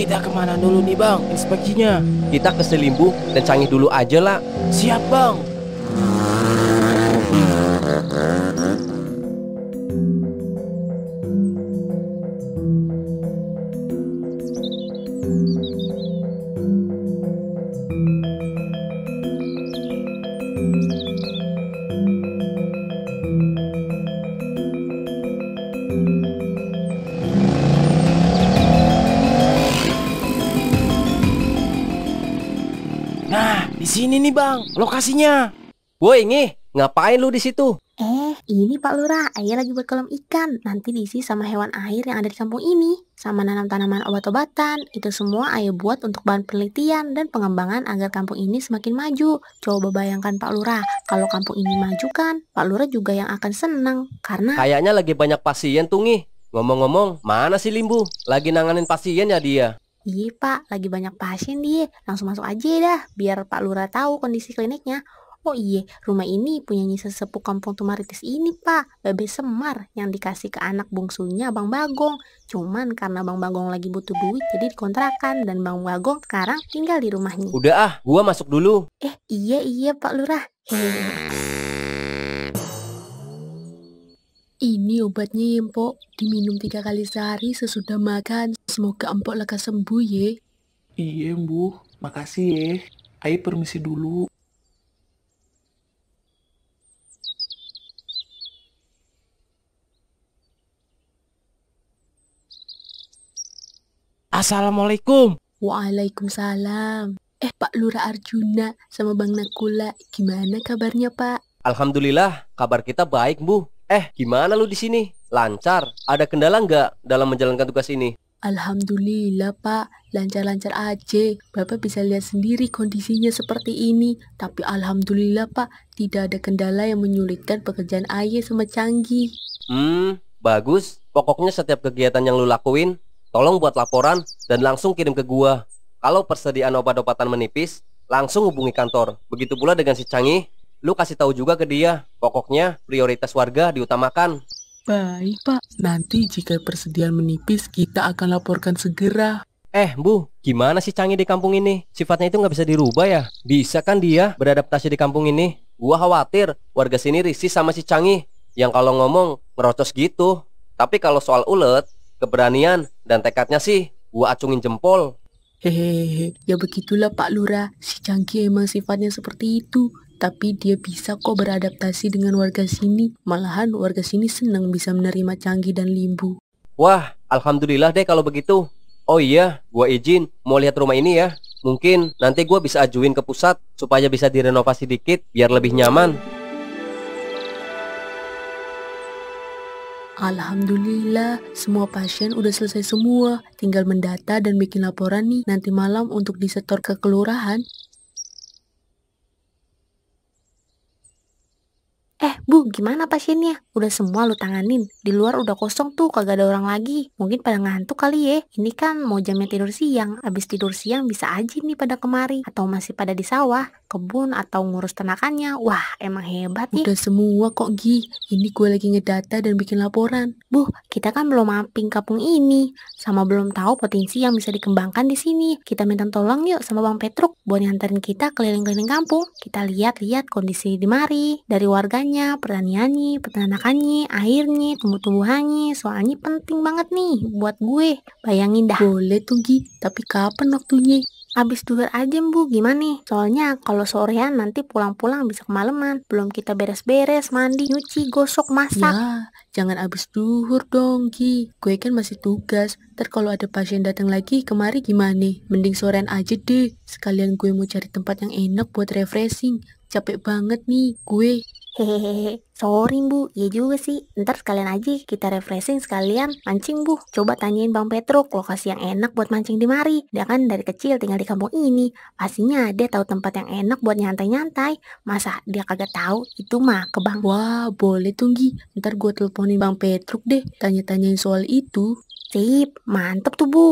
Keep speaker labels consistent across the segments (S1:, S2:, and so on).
S1: Kita kemana dulu nih bang, inspeksinya?
S2: Kita ke Selimbu dan Canggih dulu aja lah.
S1: Siap bang. Nah, di sini nih bang, lokasinya.
S2: Woi, ngapain lu di situ?
S3: Ini Pak Lurah, ayah lagi berkolam ikan. Nanti diisi sama hewan air yang ada di kampung ini. Sama nanam tanaman obat-obatan. Itu semua ayah buat untuk bahan penelitian dan pengembangan agar kampung ini semakin maju. Coba bayangkan Pak Lurah, kalau kampung ini maju kan, Pak Lurah juga yang akan senang. Karena
S2: Kayaknya lagi banyak pasien tuh, Ngih. Ngomong-ngomong, mana si Limbu? Lagi nanganin pasien ya dia?
S3: iya Pak, lagi banyak pasien dia. Langsung masuk aja dah, biar Pak Lurah tahu kondisi kliniknya. Oh iya, rumah ini punya sesepuh kampung Tumaritis ini Pak, Bebe Semar, yang dikasih ke anak bungsunya Bang Bagong. Cuman karena Bang Bagong lagi butuh duit, jadi dikontrakan, dan Bang Bagong sekarang tinggal di rumahnya.
S2: Udah gua masuk dulu.
S3: Iya Pak Lurah.
S4: Ini obatnya ya, Empok. Diminum 3 kali sehari sesudah makan. Semoga Empok lekas sembuh ya.
S5: Iya, Bu. Makasih ya. Ayo permisi dulu.
S1: Assalamualaikum.
S4: Waalaikumsalam. Pak Lurah Arjuna sama Bang Nakula, gimana kabarnya Pak?
S2: Alhamdulillah, kabar kita baik, Bu. Gimana lu di sini? Lancar? Ada kendala nggak dalam menjalankan tugas ini?
S4: Alhamdulillah Pak, lancar-lancar aja. Bapak bisa lihat sendiri kondisinya seperti ini. Tapi Alhamdulillah Pak, tidak ada kendala yang menyulitkan pekerjaan ayah sama Canggih.
S2: Bagus. Pokoknya setiap kegiatan yang lu lakuin, tolong buat laporan dan langsung kirim ke gua. Kalau persediaan obat-obatan menipis, langsung hubungi kantor. Begitu pula dengan si Canggih, lu kasih tahu juga ke dia. Pokoknya prioritas warga diutamakan.
S5: Baik, Pak. Nanti jika persediaan menipis, kita akan laporkan segera.
S2: Bu, gimana sih Canggih di kampung ini? Sifatnya itu nggak bisa dirubah ya? Bisa kan dia beradaptasi di kampung ini? Gua khawatir warga sini risih sama si Canggih yang kalau ngomong ngerocos gitu. Tapi kalau soal ulet, keberanian dan tekadnya sih gua acungin jempol.
S4: Hehehe, ya begitulah Pak Lurah. Si Canggih emang sifatnya seperti itu. Tapi dia bisa kok beradaptasi dengan warga sini. Malahan warga sini senang bisa menerima Canggih dan Limbu.
S2: Wah, alhamdulillah deh kalau begitu. Oh iya, gua izin mau lihat rumah ini ya. Mungkin nanti gua bisa ajuin ke pusat supaya bisa direnovasi dikit biar lebih nyaman.
S4: Alhamdulillah, semua pasien udah selesai semua. Tinggal mendata dan bikin laporan nih nanti malam untuk disetor ke kelurahan.
S3: Bu, gimana pasiennya? Udah semua lu tanganin? Di luar udah kosong tuh, kagak ada orang lagi. Mungkin pada ngantuk kali ya. Ini kan mau jamnya tidur siang. Abis tidur siang bisa aja nih pada kemari. Atau masih pada di sawah, kebun, atau ngurus ternakannya. Wah, emang hebat ya.
S4: Udah semua kok Gi. Ini gue lagi ngedata dan bikin laporan.
S3: Bu, kita kan belum mapping kampung ini. Sama belum tahu potensi yang bisa dikembangkan di sini. Kita minta tolong yuk sama Bang Petruk buat nganterin kita keliling-keliling kampung. Kita lihat-lihat kondisi di mari, dari warganya, pertaniannya, peternakannya, airnya, tumbuh-tumbuhannya. Soalnya penting banget nih buat gue. Bayangin dah.
S4: Boleh tuh Gi, tapi kapan waktunya?
S3: Abis duhur aja Bu, gimana nih? Soalnya kalau sorean nanti pulang-pulang bisa kemalaman. Belum kita beres-beres, mandi, nyuci, gosok, masak.
S4: Ya, jangan abis duhur dong Gi. Gue kan masih tugas. Ntar kalau ada pasien datang lagi kemari gimana? Mending sorean aja deh. Sekalian gue mau cari tempat yang enak buat refreshing. Capek banget nih gue.
S3: Hehehe, sorry Bu, iya juga sih. Ntar sekalian aja kita refreshing sekalian mancing Bu. Coba tanyain Bang Petruk lokasi yang enak buat mancing di mari. Dia kan dari kecil tinggal di kampung ini. Pastinya dia tahu tempat yang enak buat nyantai-nyantai. Masa dia kagak tahu? Itu mah ke Bang.
S4: Wah, boleh tuh Gi. Ntar gue teleponin Bang Petruk deh. Tanya-tanyain soal itu.
S3: Sip, mantep tuh Bu.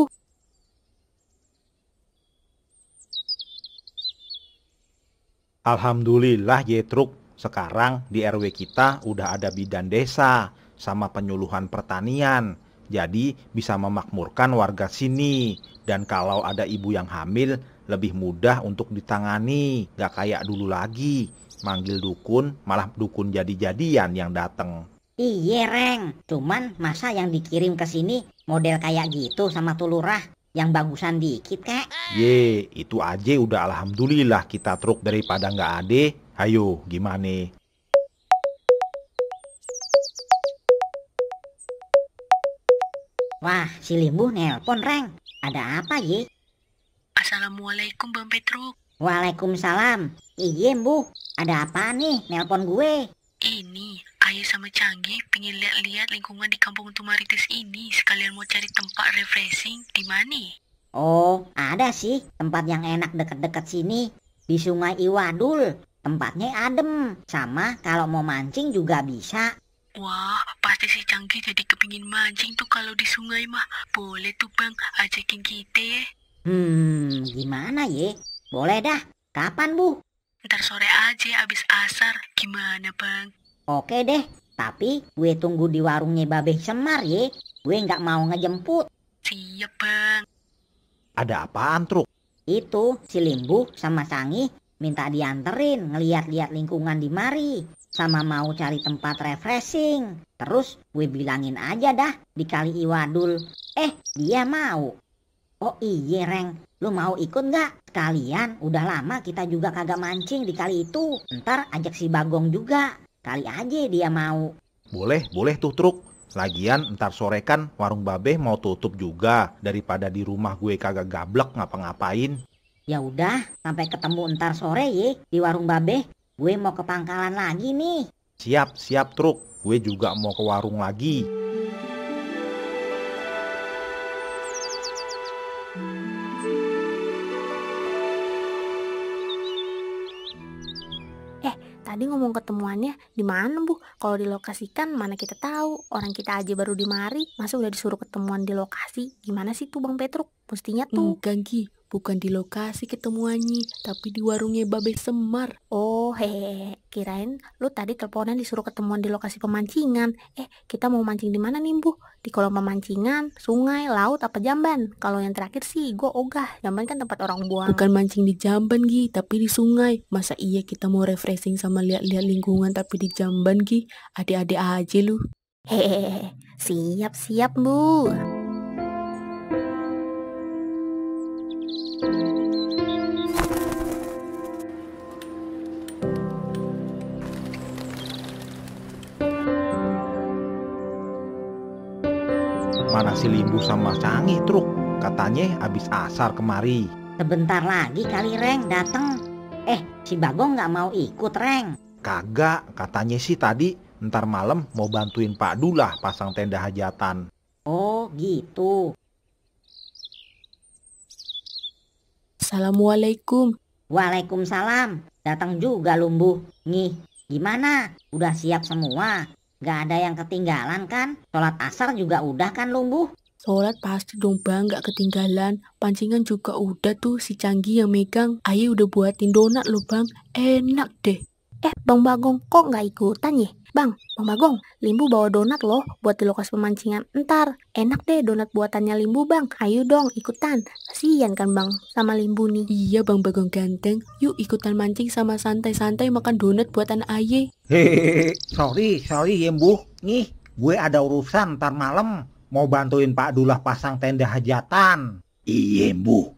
S6: Alhamdulillah Yetruk, sekarang di RW kita udah ada bidan desa sama penyuluhan pertanian. Jadi bisa memakmurkan warga sini. Dan kalau ada ibu yang hamil, lebih mudah untuk ditangani. Gak kayak dulu lagi. Manggil dukun, malah dukun jadi-jadian yang dateng.
S7: Iya Reng, cuman masa yang dikirim ke sini model kayak gitu sama tulurah yang bagusan dikit kek?
S6: Ye, itu aja udah alhamdulillah kita truk daripada nggak ade. Ayo, gimana?
S7: Wah, si Limbu nelpon Reng. Ada apa ye?
S4: Assalamualaikum Bang Petruk.
S7: Waalaikumsalam. Iya Bu, ada apa nih nelpon gue?
S4: Ini, Ayu sama Canggih pengen lihat-lihat lingkungan di kampung Tumaritis ini. Sekalian mau cari tempat refreshing. Di mana?
S7: Oh, ada sih tempat yang enak deket-deket sini. Di Sungai Iwadul. Tempatnya adem. Sama kalau mau mancing juga bisa.
S4: Wah, pasti si Canggih jadi kepingin mancing tuh kalau di sungai mah. Boleh tuh Bang, ajakin kita ya.
S7: Gimana ye? Boleh dah. Kapan Bu?
S4: Ntar sore aja abis asar. Gimana Bang?
S7: Oke deh. Tapi gue tunggu di warungnya Babeh Semar ye. Gue nggak mau ngejemput.
S4: Siap Bang.
S6: Ada apaan truk?
S7: Itu si Limbu sama Canggih minta dianterin ngeliat-liat lingkungan di mari. Sama mau cari tempat refreshing. Terus gue bilangin aja dah di Kali Iwadul. Dia mau. Oh iya Reng, lu mau ikut nggak? Sekalian udah lama kita juga kagak mancing di kali itu. Ntar ajak si Bagong juga. Kali aja dia mau.
S6: Boleh tuh truk. Lagian ntar sore kan warung Babeh mau tutup juga. Daripada di rumah gue kagak gablek ngapa-ngapain.
S7: Ya udah, sampai ketemu ntar sore ye di warung Babeh. Gue mau ke pangkalan lagi nih.
S6: Siap truk. Gue juga mau ke warung lagi.
S3: Tadi ngomong ketemuannya di mana Bu? Kalau dilokasikan mana kita tahu. Orang kita aja baru di mari, masa udah disuruh ketemuan di lokasi? Gimana sih tuh Bang Petruk? Mestinya tuh.
S4: Enggak Gi, bukan di lokasi ketemuannya, tapi di warungnya Babeh Semar.
S3: Oh hehehe, kirain lu tadi teleponan disuruh ketemuan di lokasi pemancingan. Kita mau mancing di mana nih Bu? Di kolam pemancingan, sungai, laut, apa jamban? Kalau yang terakhir sih gue ogah. Jamban kan tempat orang buang.
S4: Bukan mancing di jamban Gi, tapi di sungai. Masa iya kita mau refreshing sama lihat-lihat lingkungan tapi di jamban Gi? Adik-adik aja lu.
S3: Hehehe, siap Bu.
S6: Mana si Limbu sama Canggih truk? Katanya abis asar kemari.
S7: Sebentar lagi kali Reng dateng. Si Bagong nggak mau ikut Reng.
S6: Kagak, katanya sih tadi ntar malam mau bantuin Pak Dullah pasang tenda hajatan.
S7: Oh gitu.
S4: Assalamualaikum.
S7: Waalaikumsalam. Datang juga Lumbu. Nih, gimana? Udah siap semua? Gak ada yang ketinggalan kan? Sholat asar juga udah kan Lumbu?
S4: Sholat pasti dong Bang, gak ketinggalan. Pancingan juga udah tuh, si Canggih yang megang. Ayo udah buatin donat loh Bang, enak deh.
S3: Bang Bagong kok nggak ikutan ya? Bang Bagong, Limbu bawa donat loh buat di lokasi pemancingan. Ntar enak deh donat buatannya Limbu Bang. Ayo dong ikutan. Kasian kan Bang sama Limbu nih.
S4: Iya Bang Bagong ganteng, yuk ikutan mancing sama santai-santai makan donat buatan Aye.
S8: Hehehe, sorry ya Bu. Nih, gue ada urusan ntar malam. Mau bantuin Pak Dullah pasang tenda hajatan. Iya Bu,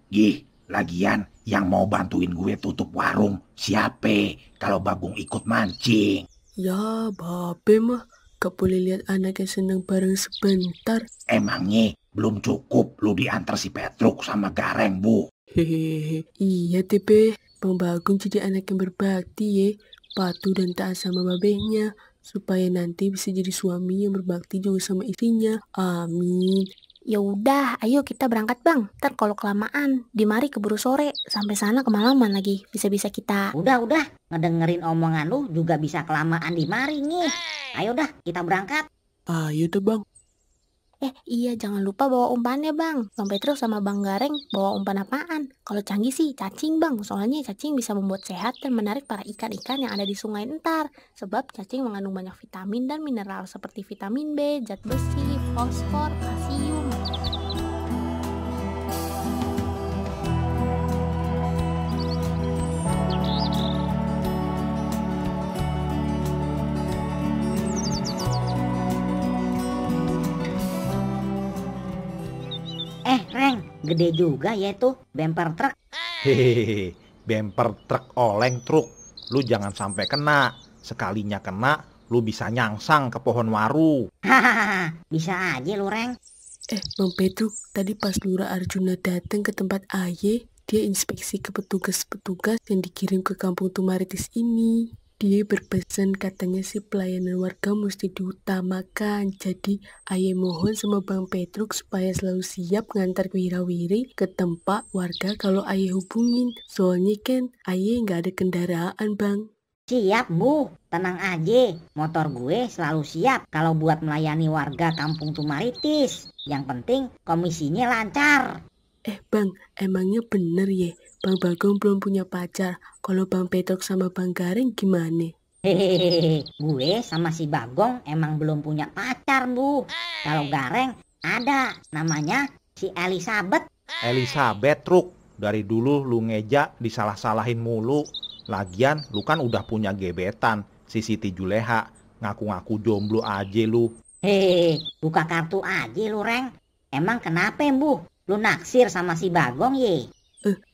S8: lagian yang mau bantuin gue tutup warung siapa kalau Bagong ikut mancing?
S4: Ya Babe mah gak boleh lihat anaknya seneng bareng sebentar.
S8: Emangnya belum cukup lu diantar si Petruk sama Gareng Bu?
S4: Hehehe, iya deh Be. Bang Bagong jadi anak yang berbakti ya. Patuh dan taat sama babehnya. Supaya nanti bisa jadi suami yang berbakti juga sama istrinya. Amin.
S3: Ya udah, ayo kita berangkat Bang. Ntar kalau kelamaan, di mari keburu sore. Sampai sana kemalaman lagi. Bisa-bisa kita.
S7: Udah. Ngedengerin omongan lu juga bisa kelamaan di mari nih. Ayo dah, kita berangkat.
S4: Ayo tuh Bang.
S3: Iya jangan lupa bawa umpannya Bang. Bang Petruk sama Bang Gareng bawa umpan apaan? Kalau Canggih sih cacing Bang. Soalnya cacing bisa membuat sehat dan menarik para ikan-ikan yang ada di sungai ntar. Sebab cacing mengandung banyak vitamin dan mineral seperti vitamin B, zat besi, fosfor, kalsium.
S7: Reng, gede juga ya tuh bemper truk.
S6: Hehehe, bemper truk oleng truk. Lu jangan sampai kena. Sekalinya kena, lu bisa nyangsang ke pohon waru.
S7: Hahaha, bisa aja lu, Reng.
S4: Bang Petruk, tadi pas Lurah Arjuna datang ke tempat Aye, dia inspeksi ke petugas-petugas yang dikirim ke kampung Tumaritis ini. Dia berpesan katanya sih pelayanan warga mesti diutamakan. Jadi Aye mohon sama Bang Petruk supaya selalu siap ngantar wirawiri ke tempat warga kalau Aye hubungin. Soalnya kan Aye nggak ada kendaraan, Bang.
S7: Siap, Bu. Tenang aja. Motor gue selalu siap kalau buat melayani warga kampung Tumaritis. Yang penting komisinya lancar.
S4: Bang, emangnya bener ya Bang Bagong belum punya pacar? Kalau Bang Petruk sama Bang Gareng gimana?
S7: Hehehe, gue sama si Bagong emang belum punya pacar, Bu. Kalau Gareng ada, namanya si Elizabeth.
S6: Elizabeth truk, dari dulu lu ngeja disalah-salahin mulu. Lagian lu kan udah punya gebetan, si Siti Juleha. Ngaku-ngaku jomblo aja lu.
S7: Hehehe, buka kartu aja lu, Reng. Emang kenapa, Bu? Lu naksir sama si Bagong ye?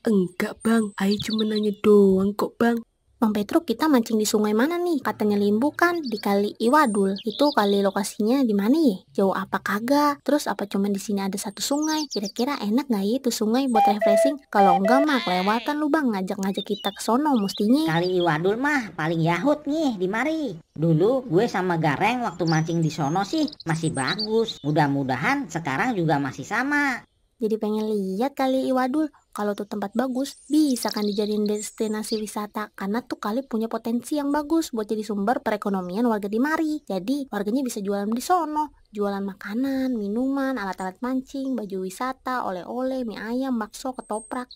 S4: Enggak Bang, Ayo cuma nanya doang kok Bang.
S3: Bang Petruk, kita mancing di sungai mana nih? Katanya Limbu kan di Kali Iwadul. Itu kali lokasinya di mana ya? Jauh apa kagak? Terus apa cuma di sini ada satu sungai? Kira-kira enak nggak ya itu sungai buat refreshing? Kalau enggak mah kelewatan lu Bang, ngajak-ngajak kita ke sono mestinya.
S7: Kali Iwadul mah paling yahut nih di mari. Dulu gue sama Gareng waktu mancing di sono sih masih bagus. Mudah-mudahan sekarang juga masih sama.
S3: Jadi pengen lihat Kali Iwadul. Kalau tuh tempat bagus, bisa kan dijadiin destinasi wisata. Karena tuh kali punya potensi yang bagus buat jadi sumber perekonomian warga di mari. Jadi warganya bisa jualan di sono. Jualan makanan, minuman, alat-alat mancing, baju wisata, oleh-oleh, mie ayam, bakso, ketoprak.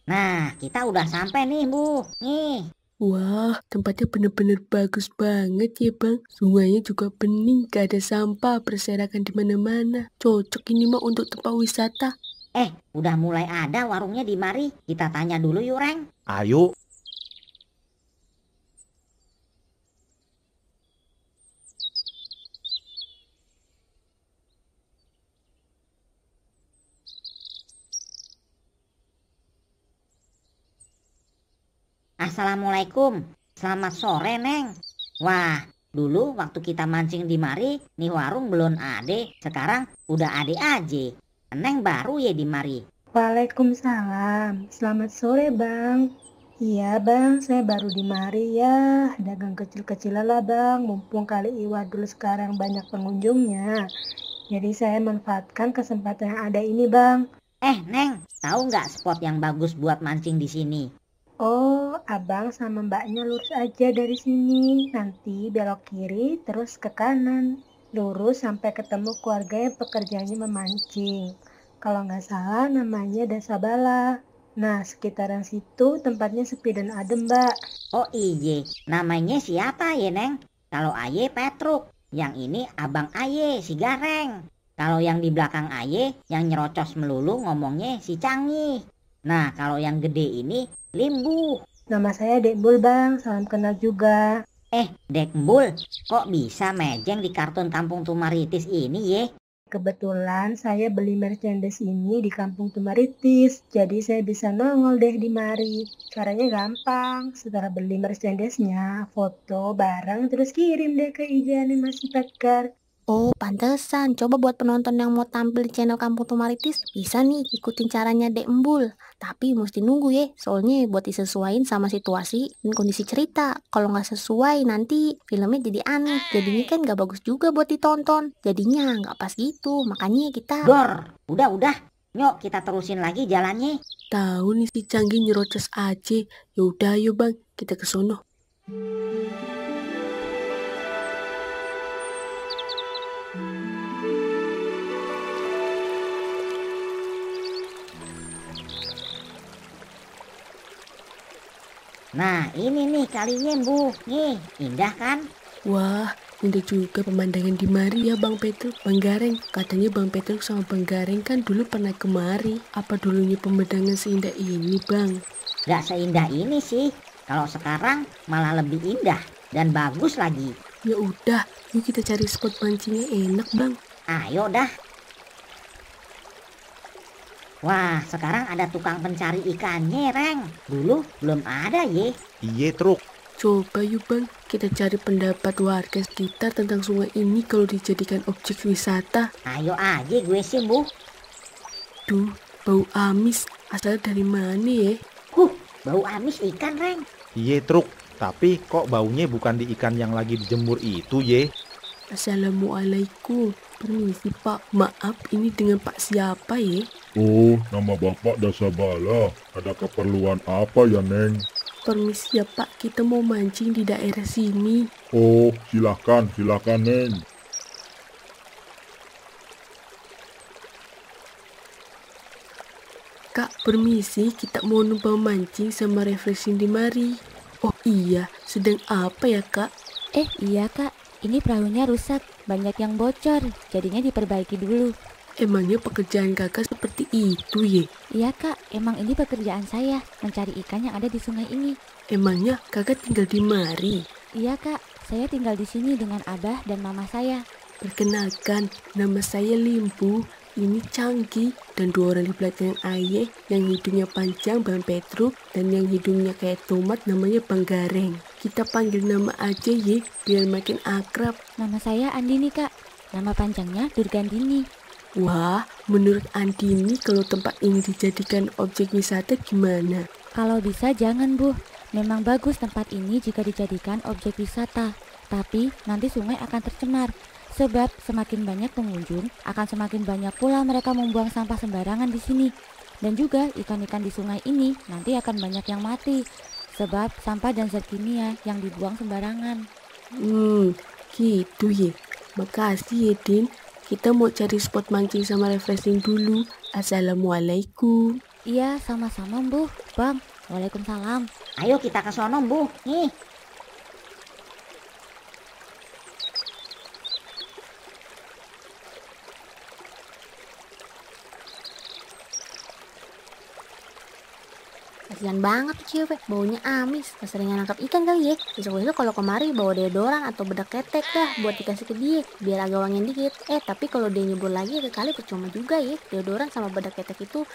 S7: Nah, kita udah sampai nih, Bu. Nih.
S4: Wah, tempatnya bener-bener bagus banget ya Bang. Sungainya juga bening, gak ada sampah berserakan di mana-mana. Cocok ini mah untuk tempat wisata.
S7: Udah mulai ada warungnya di mari. Kita tanya dulu yuk, Reng.
S6: Ayo.
S7: Assalamualaikum. Selamat sore, Neng. Wah, dulu waktu kita mancing di mari, nih warung belum ada. Sekarang udah ada aja. Neng baru ya di mari.
S9: Waalaikumsalam. Selamat sore, Bang. Iya, Bang. Saya baru di mari ya. Dagang kecil-kecilan lah, Bang. Mumpung Kali Iwadul sekarang banyak pengunjungnya. Jadi saya manfaatkan kesempatan yang ada ini, Bang.
S7: Neng, tahu nggak spot yang bagus buat mancing di sini?
S9: Oh, abang sama mbaknya lurus aja dari sini. Nanti belok kiri terus ke kanan. Lurus sampai ketemu keluarga yang pekerjaannya memancing. Kalau nggak salah namanya Desa Bala. Nah, sekitaran situ tempatnya sepi dan adem, Mbak.
S7: Oh iya, namanya siapa ya, Neng? Kalau Aye Petruk, yang ini abang Aye si Gareng. Kalau yang di belakang Aye, yang nyerocos melulu ngomongnya si Canggih. Nah, kalau yang gede ini Limbu.
S9: Nama saya Dekbul, Bang. Salam kenal juga.
S7: Dekbul, kok bisa mejeng di kartun Kampung Tumaritis ini ye?
S9: Kebetulan saya beli merchandise ini di Kampung Tumaritis. Jadi saya bisa nongol deh di mari. Caranya gampang. Setelah beli merchandise-nya, foto barang terus kirim deh ke IG Animasi Petcar.
S3: Oh, pantesan. Coba buat penonton yang mau tampil di channel Kampung Tumaritis, bisa nih ikutin caranya Dek Embul. Tapi mesti nunggu ya, soalnya buat disesuaiin sama situasi dan kondisi cerita. Kalau nggak sesuai, nanti filmnya jadi aneh. Jadinya kan nggak bagus juga buat ditonton. Jadinya nggak pas gitu, makanya kita...
S7: Gor, udah. Nyok, kita terusin lagi jalannya.
S4: Tahu nih si Canggih nyerocos aja. Yaudah ayo Bang, kita ke sono.
S7: Nah, ini nih kalinya, Bu. Nih, indah kan?
S4: Wah, Indah juga pemandangan di mari ya Bang Petruk. Bang Gareng, katanya Bang Petruk sama Bang Gareng kan dulu pernah kemari. Apa dulunya pemandangan seindah ini Bang?
S7: Gak seindah ini sih. Kalau sekarang malah lebih indah dan bagus lagi.
S4: Ya udah, yuk kita cari spot mancingnya enak Bang.
S7: Ayo dah. Wah, sekarang ada tukang pencari ikannya, Reng. Dulu belum ada, ye.
S6: Iye Truk.
S4: Coba yuk Bang, kita cari pendapat warga sekitar tentang sungai ini kalau dijadikan objek wisata.
S7: Ayo aja gue sih, Bu.
S4: Duh, bau amis. Asal dari mana ya?
S7: Bau amis ikan, Reng.
S6: Iye Truk. Tapi kok baunya bukan di ikan yang lagi dijemur itu ye?
S4: Assalamualaikum. Permisi Pak, maaf ini dengan Pak siapa ya?
S10: Oh, nama Bapak Dasabala. Ada keperluan apa ya, Neng?
S4: Permisi ya Pak, kita mau mancing di daerah sini.
S10: Oh, silakan, Neng.
S4: Kak, permisi, kita mau numpang mancing sama refreshing di mari. Oh iya, sedang apa ya Kak?
S11: Iya Kak, ini perahunya rusak, banyak yang bocor, jadinya diperbaiki dulu.
S4: Emangnya pekerjaan kakak seperti itu ya?
S11: Iya Kak, emang ini pekerjaan saya, mencari ikan yang ada di sungai ini.
S4: Emangnya kakak tinggal di mari?
S11: Iya Kak, saya tinggal di sini dengan abah dan mama saya.
S4: Perkenalkan, nama saya Limpu. Ini Cangki dan dua orang di belakang ayah yang hidungnya panjang Bang Petruk dan yang hidungnya kayak tomat namanya Bang Gareng. Kita panggil nama aja ya biar makin akrab.
S11: Nama saya Andini Kak, nama panjangnya Durgandini.
S4: Wah, menurut Andini kalau tempat ini dijadikan objek wisata gimana?
S11: Kalau bisa jangan Bu, memang bagus tempat ini jika dijadikan objek wisata. Tapi nanti sungai akan tercemar. Sebab semakin banyak pengunjung, akan semakin banyak pula mereka membuang sampah sembarangan di sini. Dan juga ikan-ikan di sungai ini nanti akan banyak yang mati. Sebab sampah dan zat kimia yang dibuang sembarangan.
S4: Gitu ya. Makasih ya Din. Kita mau cari spot mancing sama refreshing dulu. Assalamualaikum.
S11: Iya, sama-sama Bu. Bang, waalaikumsalam.
S7: Ayo kita ke sono, Bu. Nih.
S3: Kasian banget tuh cewek, baunya amis. Keseringan nangkap ikan kali ya. Besok-besok kalau kemari bawa deodoran atau bedak ketek dah buat dikasih ke dia biar agak wangian dikit. Tapi kalau dia nyebur lagi kali percuma juga ya. Deodoran sama bedak ketek itu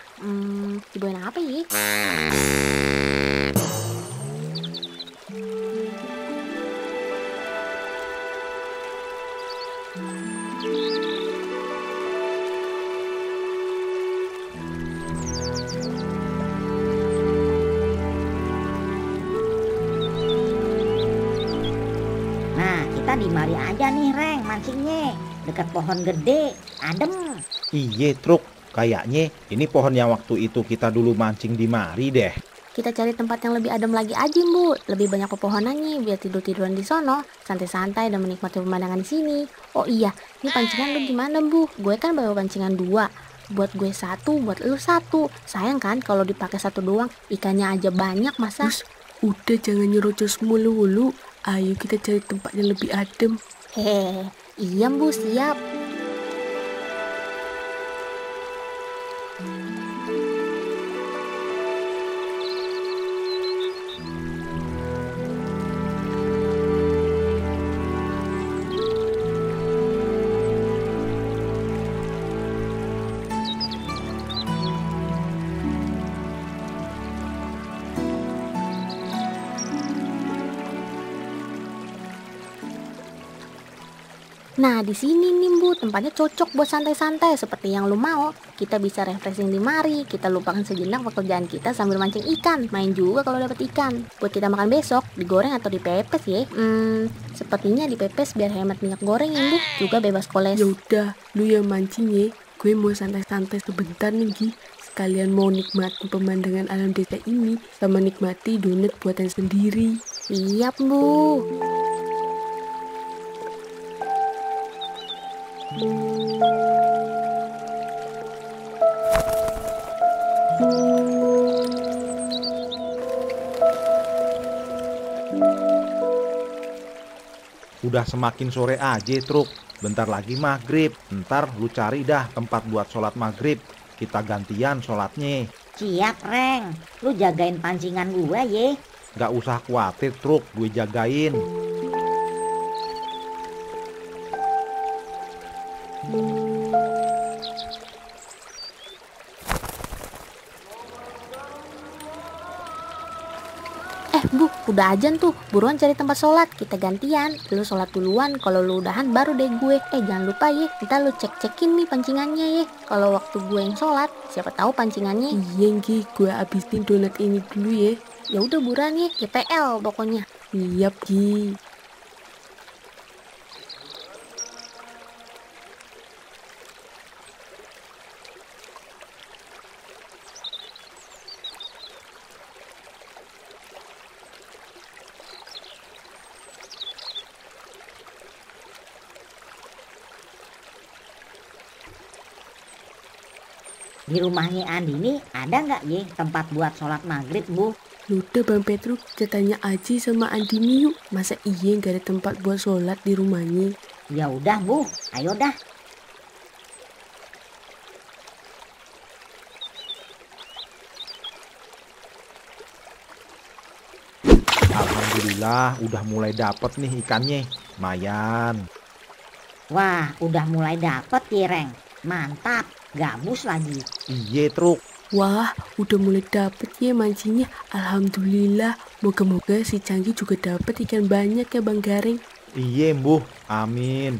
S3: dibawain apa ya?
S7: Kita di mari aja nih, Reng, mancingnya. Dekat pohon gede, adem.
S6: Iye Truk. Kayaknya ini pohon yang waktu itu kita dulu mancing di mari deh.
S3: Kita cari tempat yang lebih adem lagi aja, Bu. Lebih banyak pepohonannya biar tidur-tiduran di sono, santai-santai dan menikmati pemandangan di sini. Oh iya, ini pancingan lu gimana, Bu? Gue kan bawa pancingan 2. Buat gue 1, buat lu 1. Sayang kan kalau dipakai 1 doang, ikannya aja banyak masa.
S4: Udah jangan nyerocos mulu-mulu. Ayo kita cari tempat yang lebih adem.
S3: Iya Bu, siap. Nah, di sini nih Bu, tempatnya cocok buat santai-santai seperti yang lu mau. Kita bisa refreshing di mari, kita lupakan sejenak pekerjaan kita sambil mancing ikan. Main juga kalau dapat ikan. Buat kita makan besok, digoreng atau dipepes ya. Sepertinya dipepes biar hemat minyak goreng ya Bu. Juga bebas koles.
S4: Yaudah, lu yang mancing ya. Gue mau santai-santai sebentar nih Gi. Sekalian mau nikmati pemandangan alam desa ini sama nikmati donat buatan sendiri.
S3: Siap Bu.
S6: Udah semakin sore aja truk. Bentar lagi maghrib. Ntar lu cari dah tempat buat sholat maghrib. Kita gantian sholatnya.
S7: Siap, Reng. Lu jagain pancingan gue ye.
S6: Gak usah khawatir truk, gue jagain.
S3: Bu, udah ajan tuh. Buruan cari tempat sholat. Kita gantian. Lu sholat duluan. Kalau lu udahan baru deh gue. Jangan lupa ya. Ntar lu cek-cekin nih pancingannya ya. Kalau waktu gue yang sholat, siapa tahu pancingannya.
S4: Iya Gi, gue habisin donat ini dulu ya.
S3: Ya udah buruan ya. GPL pokoknya.
S4: Siap Gi.
S7: Di rumahnya Andini ada nggak ye tempat buat sholat maghrib, Bu?
S4: Udah Bang Petruk, tanya Aji sama Andini yuk. Masa iya nggak ada tempat buat sholat di rumahnya?
S7: Ya udah, Bu. Ayo dah.
S6: Alhamdulillah udah mulai dapet nih ikannya. Mayan.
S7: Wah, udah mulai dapet ye, Reng. Mantap. Gabus lagi.
S6: Iye truk.
S4: Wah, udah mulai dapet ya mancingnya. Alhamdulillah. Moga-moga si Canggih juga dapet ikan banyak ya Bang Garing.
S6: Iye mbuh, amin.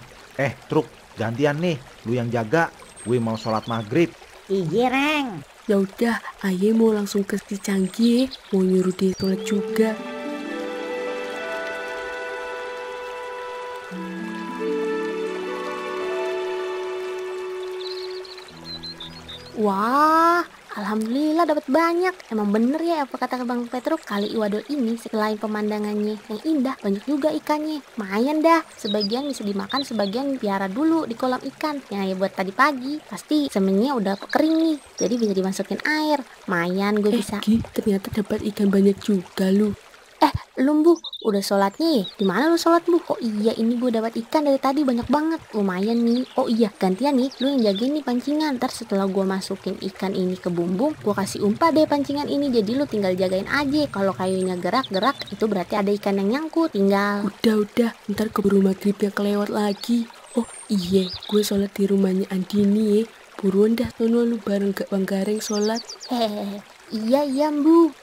S6: Truk, gantian nih. Lu yang jaga, gue mau sholat maghrib.
S7: Iye, Reng.
S4: Ya udah, Aye mau langsung ke si Canggih, mau nyuruh dia sholat juga.
S3: Wah, alhamdulillah dapat banyak. Emang bener ya apa kata Bang Petruk, kali Iwadol ini selain pemandangannya yang indah, banyak juga ikannya. Lumayan dah, sebagian bisa dimakan, sebagian piara dulu di kolam ikan. Ya buat tadi pagi, pasti semennya udah kering nih, jadi bisa dimasukin air. Lumayan gue bisa.
S4: Gi, ternyata dapat ikan banyak juga lu.
S3: Lumbu, udah sholatnya ya? Dimana lu sholat Bu? Oh iya, ini gue dapat ikan dari tadi banyak banget. Lumayan nih. Oh iya, gantian nih, lu yang jagain nih pancingan. Ntar setelah gue masukin ikan ini ke bumbung, gue kasih umpan deh pancingan ini. Jadi lu tinggal jagain aja. Kalau kayunya gerak-gerak, itu berarti ada ikan yang nyangkut. Tinggal.
S4: Udah, ntar keburu maghribnya kelewat lagi. Oh iya, gue sholat di rumahnya Andini ya. Buruan dah sono lu bareng gak Bang Garing sholat.
S3: Hehehe, iya Bu.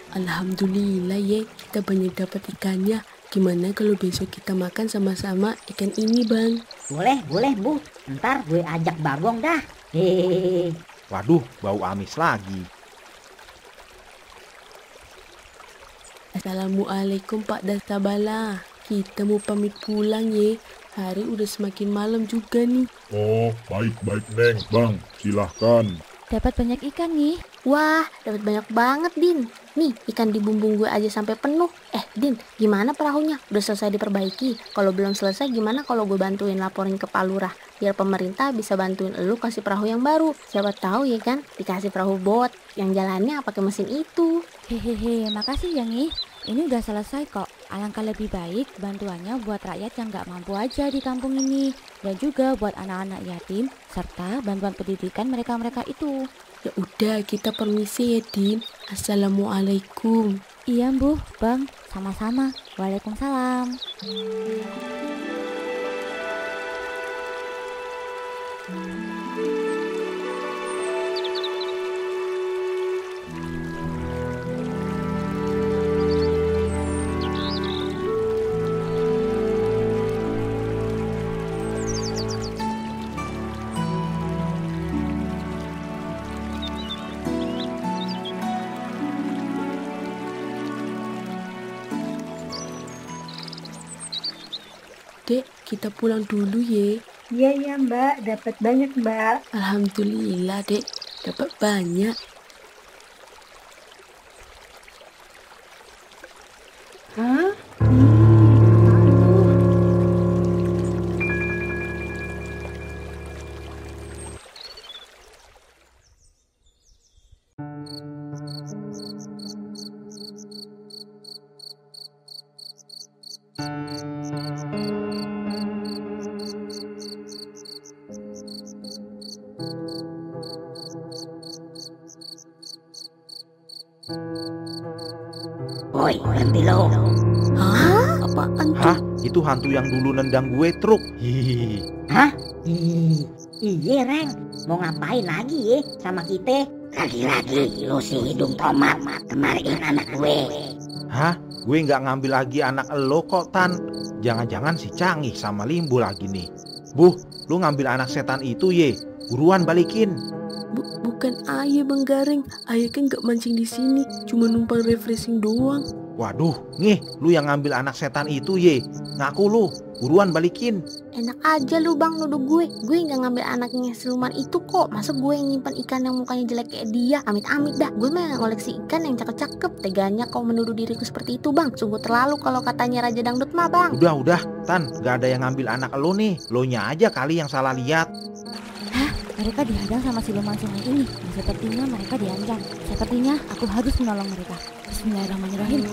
S4: Alhamdulillah ya, kita banyak dapat ikannya. Gimana kalau besok kita makan sama-sama ikan ini Bang?
S7: Boleh Bu. Ntar gue ajak Bagong dah. Hehehe.
S6: Waduh, bau amis lagi.
S4: Assalamualaikum Pak Dastabala. Kita mau pamit pulang ya. Hari udah semakin malam juga nih.
S10: Oh, baik Neng. Bang, silahkan.
S11: Dapat banyak ikan nih.
S3: Wah, dapat banyak banget, Din. Nih, ikan di bumbung gue aja sampai penuh. Din, gimana perahunya? Udah selesai diperbaiki? Kalau belum selesai, gimana kalau gue bantuin laporin ke Pak Lurah? Biar pemerintah bisa bantuin elu kasih perahu yang baru. Siapa tahu ya kan, dikasih perahu bot yang jalannya pakai mesin itu.
S11: Hehehe, makasih ya Ngi. Ini udah selesai kok. Alangkah lebih baik bantuannya buat rakyat yang gak mampu aja di kampung ini. Dan juga buat anak-anak yatim, serta bantuan pendidikan mereka-mereka itu.
S4: Ya udah, kita permisi ya Din. Assalamualaikum.
S11: Iya Bu, Bang, sama-sama. Waalaikumsalam.
S4: Dek, kita pulang dulu ya.
S9: Iya Mbak, dapat banyak Mbak.
S4: Alhamdulillah Dek, dapat banyak.
S9: Hah?
S7: Woi, berhenti lo.
S4: Hah? Apaan tuh?
S6: Hah? Itu hantu yang dulu nendang gue truk. Hihihi.
S7: Hah? Iya, Reng. Mau ngapain lagi ya sama kita? Lagi-lagi lu si hidung tomat kemariin anak gue.
S6: Hah? Gue nggak ngambil lagi anak elo kok, Tan. Jangan-jangan si Canggih sama Limbu lagi nih. Buh, lu ngambil anak setan itu ye. Buruan balikin.
S4: Bukan ayah Bang Gareng. Ayah kan gak mancing di sini, cuma numpang refreshing doang.
S6: Waduh, nih, lu yang ngambil anak setan itu ye. Ngaku lu, buruan balikin.
S3: Enak aja lu bang nuduh gue. Gue nggak ngambil anaknya siluman itu kok. Masa gue yang nyimpan ikan yang mukanya jelek kayak dia? Amit-amit dah. Gue mah ngoleksi ikan yang cakep-cakep. Teganya kau menuduh diriku seperti itu bang. Sungguh terlalu kalau katanya Raja Dangdut mah bang.
S6: Udah, Tan. Gak ada yang ngambil anak lo nih. Lo nya aja kali yang salah lihat.
S11: Hah? Mereka dihadang sama siluman sungai ini. Sepertinya mereka diancam. Sepertinya aku harus menolong mereka. Bismillahirrahmanirrahim.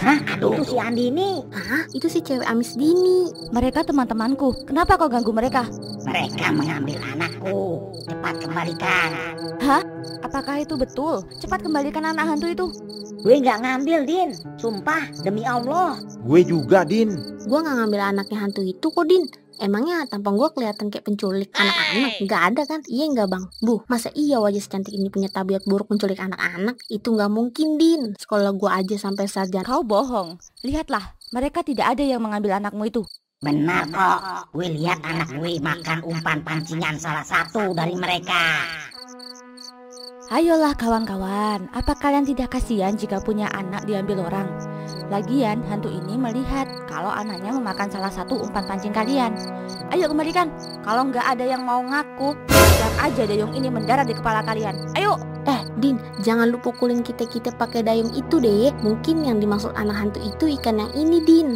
S6: Hah?
S7: Aduh, itu si Andi ini.
S3: Hah? Itu si cewek amis Dini.
S11: Mereka teman-temanku. Kenapa kau ganggu mereka?
S7: Mereka mengambil anakku. Cepat kembalikan.
S11: Hah? Apakah itu betul? Cepat kembalikan anak hantu itu.
S7: Gue nggak ngambil, Din. Sumpah, demi Allah.
S6: Gue juga, Din.
S3: Gue nggak ngambil anaknya hantu itu kok Din. Emangnya tampang gue kelihatan kayak penculik anak-anak? Nggak ada kan? Iya nggak bang? Masa iya wajah secantik ini punya tabiat buruk menculik anak-anak? Itu nggak mungkin Din. Sekolah gue aja sampai sarjana.
S11: Kau bohong. Lihatlah, mereka tidak ada yang mengambil anakmu itu.
S7: Benar kok. Gue lihat anak gue makan umpan pancingan salah satu dari mereka.
S11: Ayolah kawan-kawan, apa kalian tidak kasihan jika punya anak diambil orang? Lagian hantu ini melihat kalau anaknya memakan salah satu umpan pancing kalian. Ayo kembalikan. Kalau nggak ada yang mau ngaku, biar aja dayung ini mendarat di kepala kalian. Ayo.
S3: Din, jangan lu pukulin kita pakai dayung itu deh. Mungkin yang dimaksud anak hantu itu ikan yang ini Din.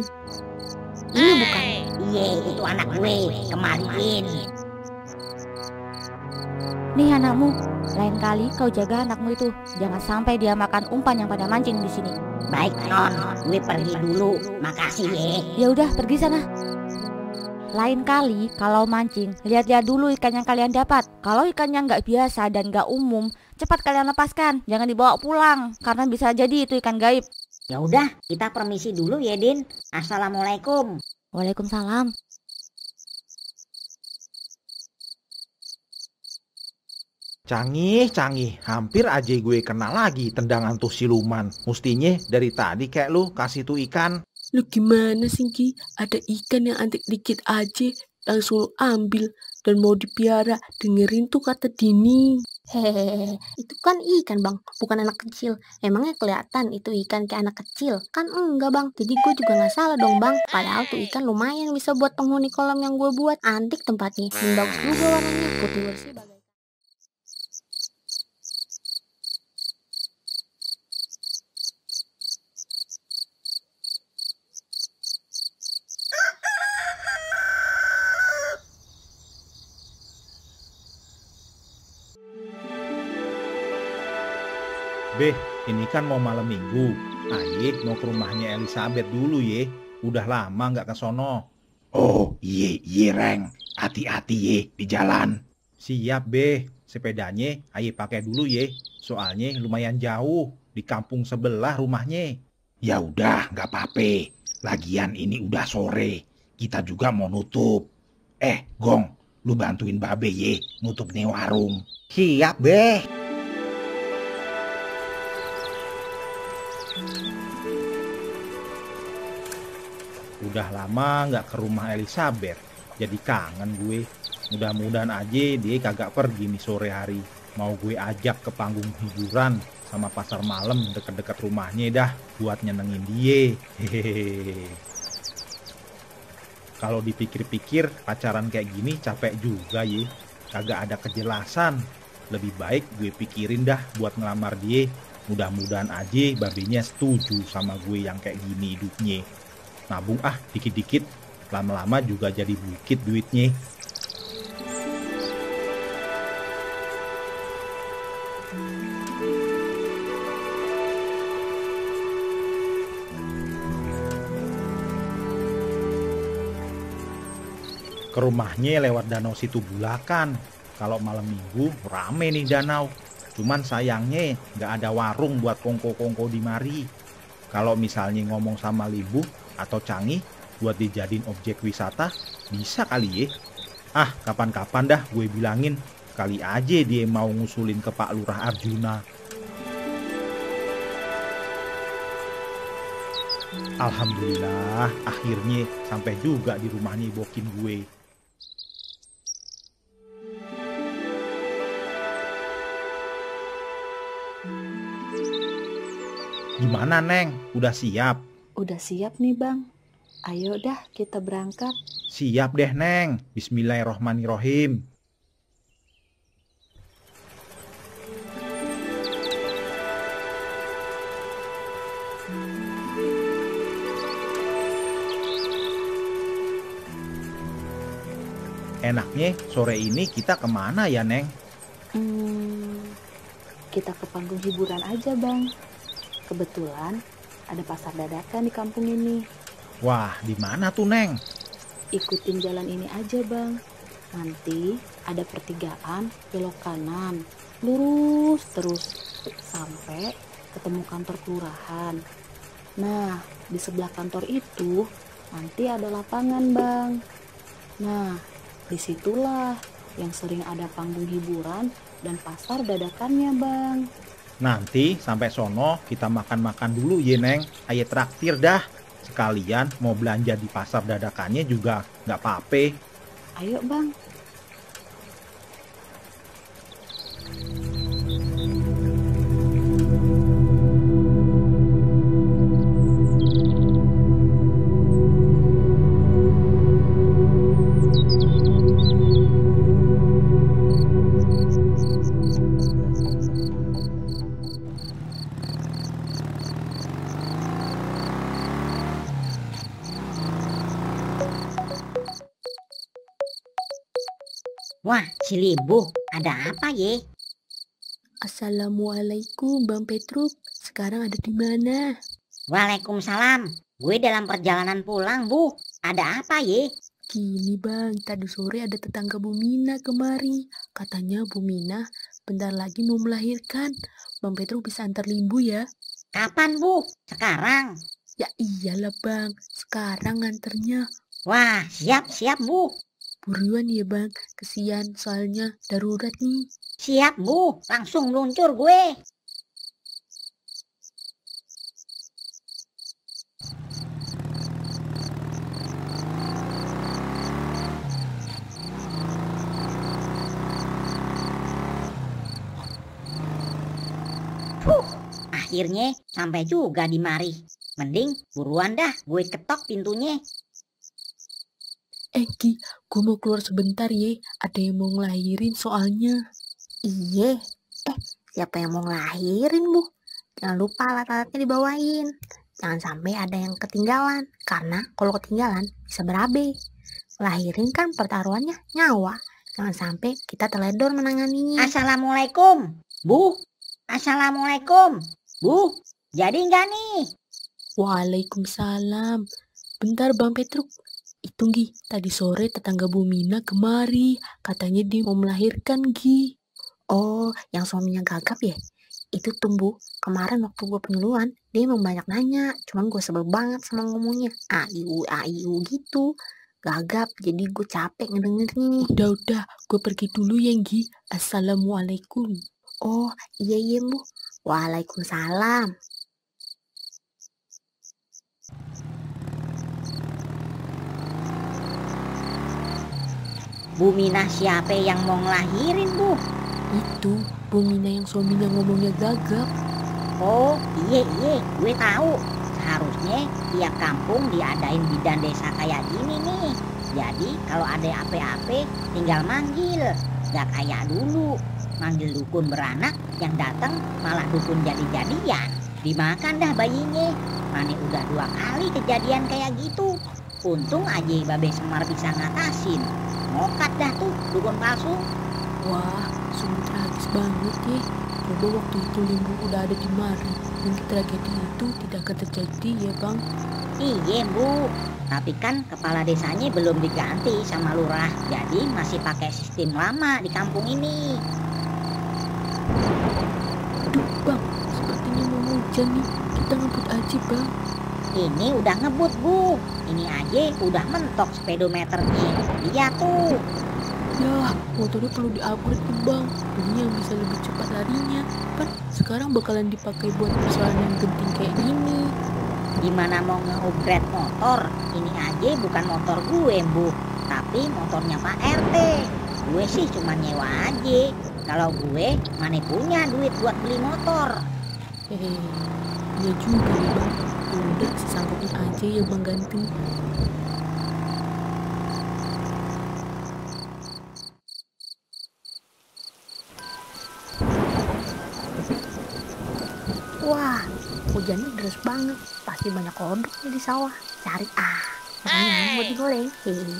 S3: Ini bukan?
S7: Iya, itu anak gue. Kembaliin.
S11: Nih anakmu, lain kali kau jaga anakmu itu. Jangan sampai dia makan umpan yang pada mancing di sini.
S7: Baik non, gue pergi dulu. Makasih ye.
S11: Ya udah, pergi sana. Lain kali kalau mancing, lihat-lihat dulu ikan yang kalian dapat. Kalau ikannya nggak biasa dan nggak umum, cepat kalian lepaskan. Jangan dibawa pulang, karena bisa jadi itu ikan gaib.
S7: Ya udah, kita permisi dulu ya Din. Assalamualaikum.
S11: Waalaikumsalam.
S6: Canggih, hampir aja gue kena lagi tendangan tuh siluman. Mustinya dari tadi kayak lu kasih tuh ikan.
S4: Lu gimana sih Ki? Ada ikan yang antik dikit aja langsung lu ambil dan mau dipiara. Dengerin tuh kata Dini.
S3: Hehehe, itu kan ikan bang, bukan anak kecil. Emangnya kelihatan itu ikan kayak anak kecil? Kan enggak bang, jadi gue juga nggak salah dong bang. Padahal tuh ikan lumayan bisa buat penghuni kolam yang gue buat. Antik tempatnya, dan bagus juga warnanya, putih bersih bagai.
S6: Beh, ini kan mau malam minggu. Aye mau ke rumahnya Elizabeth dulu ye. Udah lama nggak ke sono.
S8: Oh, iya Reng. Hati-hati ye di jalan.
S6: Siap beh, sepedanya aye pakai dulu ye. Soalnya lumayan jauh, di kampung sebelah rumahnya.
S8: Ya udah, nggak apa-apa. Lagian ini udah sore. Kita juga mau nutup. Gong, lu bantuin Babe ye nutup nih warung.
S6: Siap beh. Udah lama nggak ke rumah Elizabeth, jadi kangen gue. Mudah-mudahan aja dia kagak pergi nih sore hari. Mau gue ajak ke panggung hiburan sama pasar malam deket-deket rumahnya dah buat nyenengin dia. Hehehe. Kalau dipikir-pikir pacaran kayak gini capek juga ye. Kagak ada kejelasan. Lebih baik gue pikirin dah buat ngelamar dia. Mudah-mudahan aja babenya setuju sama gue yang kayak gini hidupnya. Nabung dikit-dikit, lama-lama juga jadi bukit duitnya. Ke rumahnya lewat danau situ Bulakan. Kalau malam minggu rame nih danau. Cuman sayangnya nggak ada warung buat kongko-kongko di mari. Kalau misalnya ngomong sama Limbu atau Canggih buat dijadiin objek wisata, bisa kali ya. Ah, kapan-kapan dah gue bilangin. Kali aja dia mau ngusulin ke Pak Lurah Arjuna. Alhamdulillah, akhirnya sampai juga di rumahnya Bokin gue. Gimana, Neng? Udah siap?
S4: Udah siap nih Bang. Ayo dah kita berangkat.
S6: Siap deh, Neng. Bismillahirrohmanirrohim. Enaknya sore ini kita kemana ya, Neng?
S4: Kita ke panggung hiburan aja Bang. Kebetulan ada pasar dadakan di kampung ini.
S6: Wah, di mana tuh, Neng?
S4: Ikutin jalan ini aja Bang. Nanti ada pertigaan belok kanan, lurus terus sampai ketemu kantor kelurahan. Nah, di sebelah kantor itu nanti ada lapangan Bang. Nah, disitulah yang sering ada panggung hiburan dan pasar dadakannya Bang.
S6: Nanti sampai sono kita makan-makan dulu ya, Neng. Ayo traktir dah. Sekalian mau belanja di pasar dadakannya juga nggak apa-apa.
S4: Ayo Bang.
S7: Wah, si Limbu, ada apa ye?
S4: Assalamualaikum Bang Petruk. Sekarang ada di mana?
S7: Waalaikumsalam. Gue dalam perjalanan pulang, Bu. Ada apa ye?
S4: Gini Bang, tadi sore ada tetangga Bu Mina kemari. Katanya Bu Mina bentar lagi mau melahirkan. Bang Petruk bisa antar Limbu ya?
S7: Kapan, Bu? Sekarang?
S4: Ya iyalah Bang, sekarang nganternya.
S7: Wah, siap-siap, Bu.
S4: Buruan ya Bang, kesian soalnya darurat nih.
S7: Siap Bu, langsung meluncur gue. Akhirnya sampai juga di mari. Mending buruan dah gue ketok pintunya.
S4: Ki, gue mau keluar sebentar ya. Ada yang mau ngelahirin soalnya.
S3: Iye, siapa yang mau ngelahirin Bu? Jangan lupa alat-alatnya dibawain. Jangan sampai ada yang ketinggalan. Karena kalau ketinggalan bisa berabe. Ngelahirin kan pertaruhannya nyawa. Jangan sampai kita teledor menanganinya.
S7: Assalamualaikum, Bu. Assalamualaikum, Bu. Jadi nggak nih?
S4: Waalaikumsalam. Bentar Bang Petruk. Itu Gi, tadi sore tetangga Bu Mina kemari. Katanya dia mau melahirkan Gi.
S3: Oh, yang suaminya gagap ya? Itu tuh Bu, kemarin waktu gue penyuluhan, dia emang banyak nanya. Cuman gue sebel banget sama ngomongnya. AIU gitu. Gagap, jadi gue capek ngedengernya.
S4: Udah, gue pergi dulu ya Gi. Assalamualaikum.
S3: Oh, iya Bu. Waalaikumsalam.
S7: Bu Mina siapa yang mau ngelahirin, Bu?
S4: Itu Bu Mina yang suaminya ngomongnya gagap.
S7: Oh, iya, gue tahu. Seharusnya tiap kampung diadain bidan desa kayak gini nih. Jadi kalau ada apa-apa tinggal manggil. Gak kayak dulu, manggil dukun beranak yang datang malah dukun jadi-jadian. Dimakan dah bayinya. Mana udah 2 kali kejadian kayak gitu. Untung aja Babe Semar bisa ngatasin. Mokat dah tuh dukun palsu.
S4: Wah, sungguh tragis banget ya. Coba waktu itu Limbu udah ada di mari, mungkin tragedi itu tidak akan terjadi ya Bang.
S7: Iya Bu, tapi kan kepala desanya belum diganti sama lurah, jadi masih pakai sistem lama di kampung ini.
S4: Aduh bang, sepertinya mau hujan nih. Kita ngebut aja bang.
S7: Ini udah ngebut Bu, ini aja udah mentok speedometernya. Lihat tuh.
S4: Ya, motornya perlu di-upgrade tuh bang. Ini yang bisa lebih cepat larinya. Kan sekarang bakalan dipakai buat persoalan yang genting kayak gini.
S7: Gimana mau nge-upgrade motor? Ini aja bukan motor gue Bu, tapi motornya Pak RT. Gue sih cuma nyewa aja. Kalau gue mana punya duit buat beli motor.
S4: Iya juga nih bang. Udah sesanggutin aja ya bang Ganti.
S3: Wah, hujannya deras banget. Pasti banyak kodok nih di sawah. Cari makanya mau digoreng. Hehehe.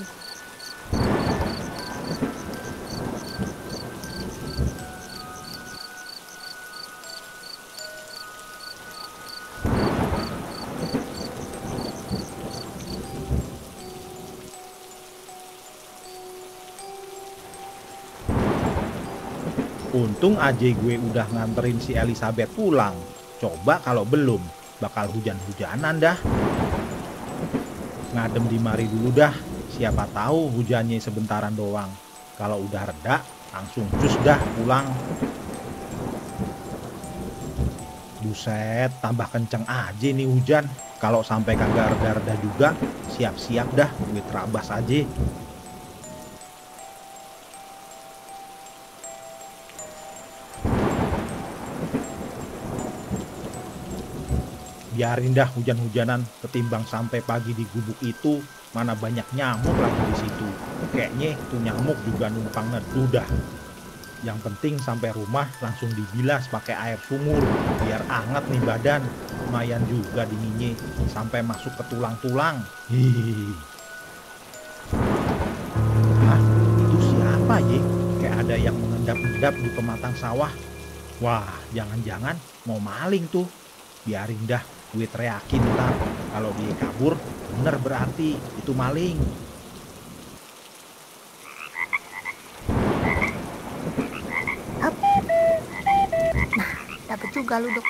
S6: Untung aja gue udah nganterin si Elizabeth pulang. Coba kalau belum, bakal hujan-hujanan dah. Ngadem di mari dulu dah. Siapa tahu hujannya sebentaran doang. Kalau udah reda, langsung cus dah pulang. Buset, tambah kenceng aja nih hujan. Kalau sampai kagak reda-reda juga, siap-siap dah gue terabas aja. Biarin dah hujan-hujanan, ketimbang sampai pagi di gubuk itu, mana banyak nyamuk lagi di situ. Kayaknya tuh nyamuk juga numpang neduh dah. Yang penting sampai rumah langsung dibilas pakai air sumur, biar anget nih badan. Lumayan juga dinginnya, sampai masuk ke tulang-tulang. Hihihi. Hah? Itu siapa ya? Kayak ada yang mengendap-endap di pematang sawah. Wah, jangan-jangan mau maling tuh. Biarin dah, gue teriakin ntar. Kalau dia kabur, bener berarti itu maling.
S3: Nah, dapet juga lu dok.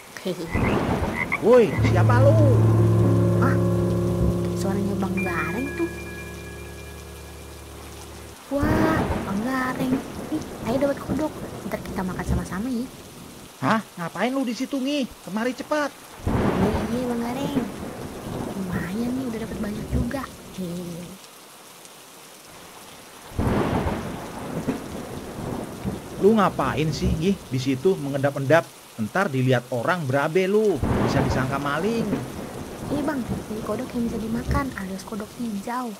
S6: Woi, siapa lu?
S3: Ah, suaranya Bang Gareng tuh. Wah, Bang Gareng. Ih, ayo dapat kodok. Ntar kita makan sama-sama ya.
S6: Hah? Ngapain lu di situ Ngi? Kemari cepat.
S3: Iya Bang Gareng. Lumayan nih udah dapat banyak juga.
S6: Lu ngapain sih Ngi di situ mengendap-endap? Ntar dilihat orang berabe lu, bisa disangka maling.
S3: Iya Bang, ini kodok yang bisa dimakan alias kodok hijau.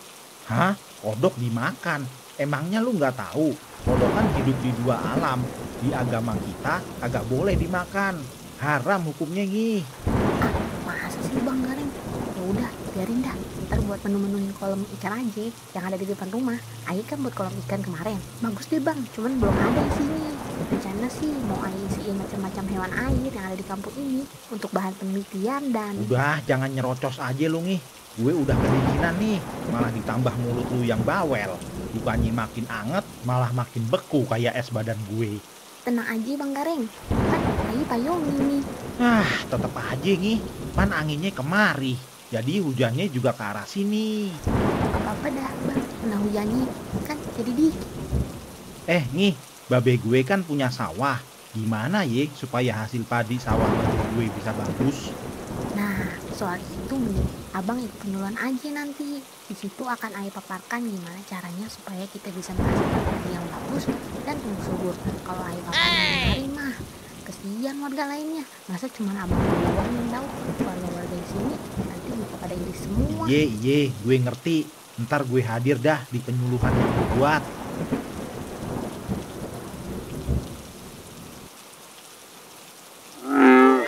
S6: Hah? Kodok dimakan? Emangnya lu nggak tahu? Kodok kan hidup di dua alam. Di agama kita agak boleh dimakan. Haram hukumnya Ngi.
S3: Masa sih Bang Gareng? Ya udah, biarin dah. Ntar buat menu-menuin kolam ikan aja yang ada di depan rumah. Ayo kan buat kolam ikan kemarin. Bagus deh Bang, cuman belum ada isinya. Rencana sih mau Ayo isiin macam-macam hewan air yang ada di kampung ini untuk bahan penelitian dan...
S6: Udah, jangan nyerocos aja lu Ngi. Gue udah kedinginan nih, malah ditambah mulut lu yang bawel. Bukannya makin anget, malah makin beku kayak es badan gue.
S3: Tenang aja Bang Gareng, kan Ayo payung ini.
S6: Tetep aja Ngi, pan anginnya kemari. Jadi hujannya juga ke arah sini.
S3: Apa-apa dah Bang, kena hujannya kan jadi dikit.
S6: Ngi, babe gue kan punya sawah. Gimana ya supaya hasil padi sawah babe gue bisa bagus?
S3: Nah, soal itu mending Abang ikut penyuluhan aja nanti. Di situ akan Ayo paparkan gimana caranya supaya kita bisa menghasilkan padi yang bagus dan tumbuh subur. Kalau Ayo paparkan hari mah kesian warga lainnya. Masa cuma Abang doang yang tahu? Warga-warga di sini nanti bisa pada iri semua.
S6: Iya, gue ngerti. Ntar gue hadir dah di penyuluhan yang gue buat.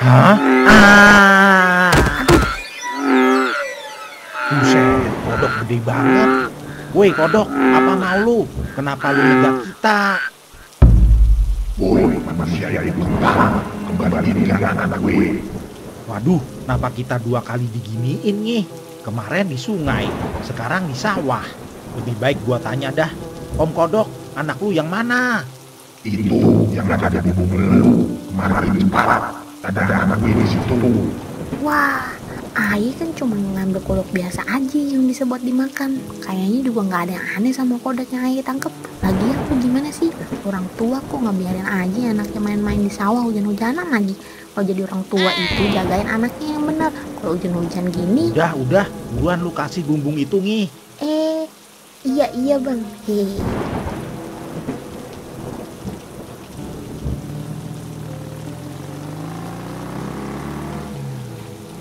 S6: Hah? Buset, kodok gede banget. Woi kodok, apa mau lu? Kenapa lu nyegat kita?
S10: Woi, manusia yang bintang, kembalikan anak gue.
S6: Waduh, kenapa kita dua kali diginiin nih? Kemarin di sungai, sekarang di sawah. Lebih baik gua tanya dah, Om Kodok, anak lu yang mana?
S10: Itu yang ada di bumi lu. Kemarin cepat. Ada anaknya di situ.
S3: Wah, Aye kan cuma ngambil kodok biasa aja yang bisa buat dimakan. Kayaknya juga nggak ada yang aneh sama kodok yang Aye tangkep. Lagi aku gimana sih? Orang tua kok nggak biarin aja anaknya main-main di sawah hujan-hujanan lagi. Kalau jadi orang tua itu jagain anaknya yang benar. Kalau hujan-hujan gini.
S6: Udah, buruan lu kasih bumbung itu nih.
S3: Iya bang. Hehehe.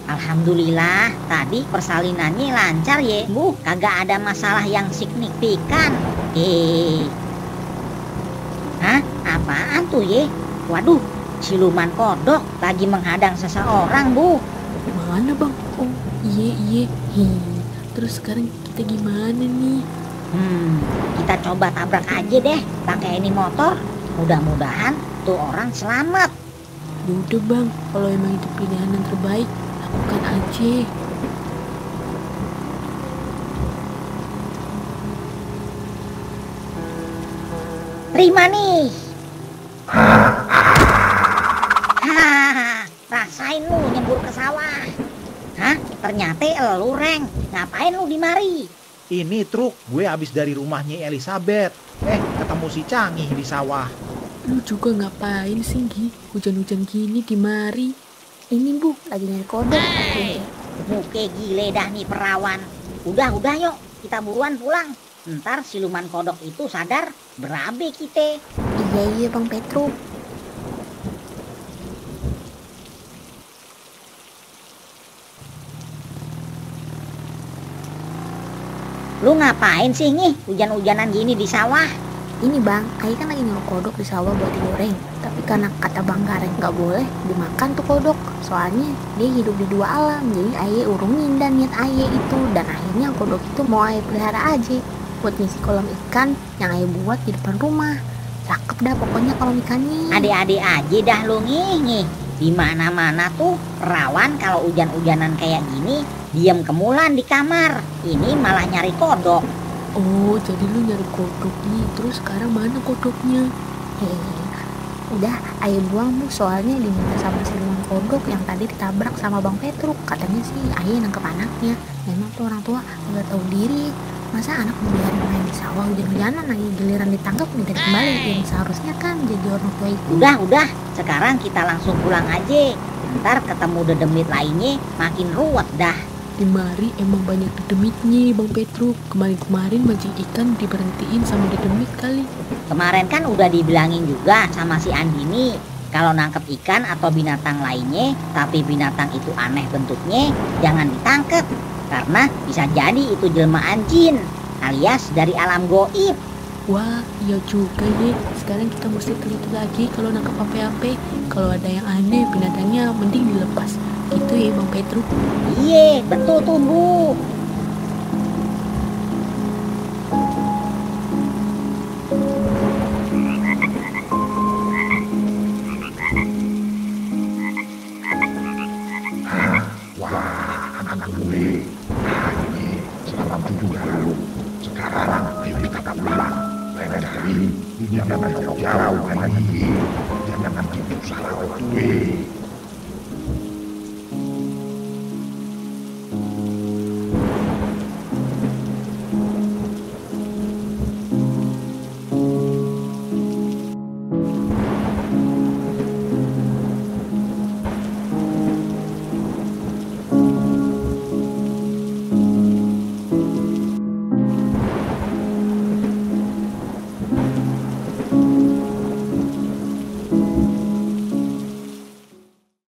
S7: Alhamdulillah, tadi persalinannya lancar ya, Bu. Kagak ada masalah yang signifikan. Hah? Apaan tuh ya? Waduh, siluman kodok lagi menghadang seseorang, Bu.
S4: Mana bang? Oh iya. Terus sekarang kita gimana nih?
S7: Kita coba tabrak aja deh pakai ini motor. Mudah-mudahan tuh orang selamat.
S4: Udah bang, kalau emang itu pilihan yang terbaik, lakukan aja.
S7: Terima nih. Rasain lu nyebur ke sawah. Hah? Ternyata lu Reng. Ngapain lu di mari?
S6: Ini truk, gue habis dari rumahnya Elizabeth. Ketemu si Canggih di sawah.
S4: Lu juga ngapain sih, Gi? Hujan-hujan gini di mari.
S3: Ini Bu, lagi nyari kodok.
S7: Muke gile dah nih perawan. Udah yuk, kita buruan pulang. Ntar siluman kodok itu sadar, berabe kita.
S3: Iya Bang Petruk.
S7: Lu ngapain sih nih hujan-hujanan gini di sawah?
S3: Ini Bang, Aye kan lagi nyuruh kodok di sawah buat digoreng. Tapi karena kata Bang Gareng nggak boleh dimakan tuh kodok. Soalnya dia hidup di dua alam. Jadi Aye urungin dan niat Aye itu. Dan akhirnya kodok itu mau Aye pelihara aja buat ngisi kolam ikan yang Aye buat di depan rumah. Cakep dah pokoknya kolam ikannya.
S7: Adik-adik aja dah lu nih. Di mana-mana tuh rawan kalau hujan-hujanan kayak gini diam kemulan di kamar. Ini malah nyari kodok.
S4: Oh, jadi lu nyari kodok nih. Terus sekarang mana kodoknya?
S3: Udah Aye buang Bu, soalnya diminta sama siluman kodok yang tadi ditabrak sama Bang Petruk. Katanya sih Aye nangkep anaknya. Memang tuh orang tua nggak tahu diri. Masa anak biarin main di sawah hujan-hujanan lagi giliran ditangkap minta dikembaliin. Seharusnya kan jadi orang tua itu.
S7: Udah. Sekarang kita langsung pulang aja. Ntar ketemu dedemit lainnya makin ruwet dah.
S4: Di mari emang banyak dedemitnya Bang Petruk. Kemarin mancing ikan diberhentiin sama dedemit kali.
S7: Kemarin kan udah dibilangin juga sama si Andini, kalau nangkep ikan atau binatang lainnya tapi binatang itu aneh bentuknya, jangan ditangkep. Karena bisa jadi itu jelmaan jin alias dari alam goib.
S4: Wah, iya juga ya. Sekarang kita mesti teliti lagi kalau nangkep apa-apa. Kalau ada yang aneh binatangnya mending dilepas. Gitu ya Bang Petruk.
S7: Iya, betul tuh Bu.
S10: Wah, anak gue. Ini selamat juga lu. Sekarang ayo kita pulang. Lain kali jangan jauh-jauh lagi. Jangan bikin salah gue.